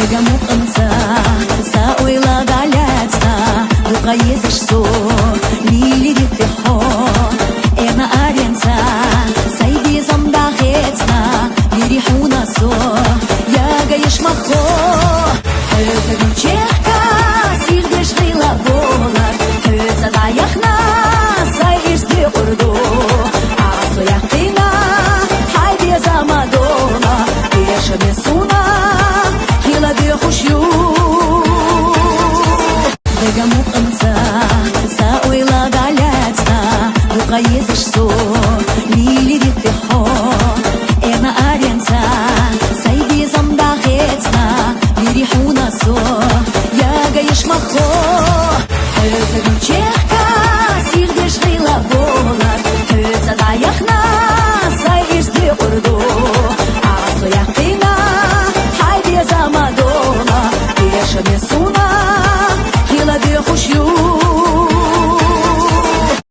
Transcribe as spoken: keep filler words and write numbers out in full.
Дага мукъамца са уйла далацна, дукха езаш со, мили дитте хо. Эрна аренца, сай дизам дахецна, вири хьуна со, яга ешма хо. Хьоьца гучехка, сирдеш гӀила болар, хьоьца даяхна, сай ирс декъурду. Асо яхъина, хьай дезама дола, пешаме суна, хила дехуш ю. Дага мукъам